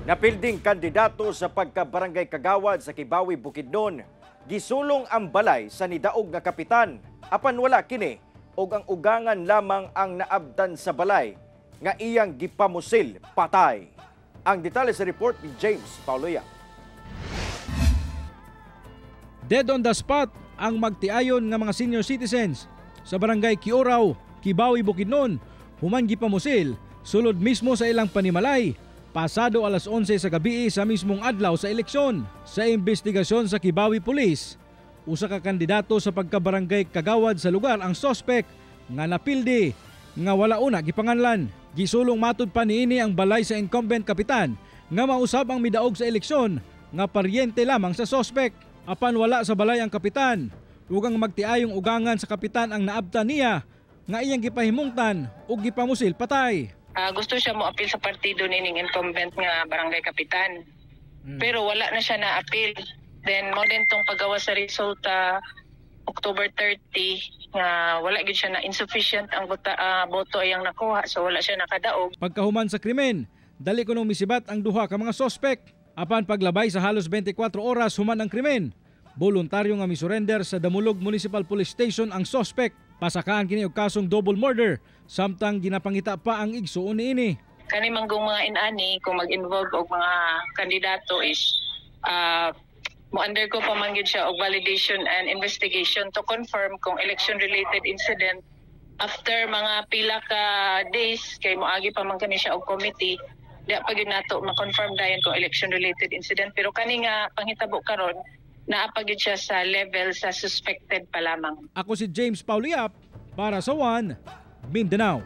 Napilding kandidato sa pagkabarangay kagawad sa Kibawi, Bukidnon. Gisulong ang balay sa nidaog nga kapitan. Apan wala kini og ang ugangan lamang ang naabtan sa balay nga iyang gipamusil patay. Ang detalye sa report ni James Pauloya. Dead on the spot ang magtiayon nga mga senior citizens sa Barangay Kiuraw, Kibawi, Bukidnon, human gipamusil sulod mismo sa ilang panimalay pasado alas 11 sa gabi sa mismong adlaw sa eleksyon. Sa investigasyon sa Kibawi Police, usa ka kandidato sa pagkabarangay kagawad sa lugar ang sospek nga napildi nga wala una gipanganlan. Gisulong matud pa niini ang balay sa incumbent kapitan nga mausab ang midaog sa eleksyon nga paryente lamang sa sospek. Apan wala sa balay ang kapitan ug ang magtiayong ugangan sa kapitan ang naabtan niya nga iyang gipahimungtan ug gipamusil patay. Gusto siya mo appeal sa partido nining incumbent nga barangay kapitan. Pero wala na siya na-appeal. Then mo din tong paggawa sa resulta October 30 nga wala gyud siya na insufficient ang boto iyang nakuha, so wala siya nakadaog. Pagkahuman sa krimen, dali kunong misibat ang duha ka mga sospek. Apan paglabay sa halos 24 oras human ang krimen, voluntaryo nga misurrender sa Damulog Municipal Police Station ang sospek. Pasakaan kini og kasong double murder samtang ginapangita pa ang igsuon niini. Kani manggong mga inani kung mag-involve og mga kandidato is mo undergo pa man gyud siya og validation and investigation to confirm kung election related incident. After mga pila ka days kay moagi pa man kani siya og committee, di pa gyud nato ma-confirm dayon kung election related incident, pero kani nga panghitabo karon naa pa gyud siya sa level sa suspected pa lamang. Ako si James Pauliap para sa One Mindanao.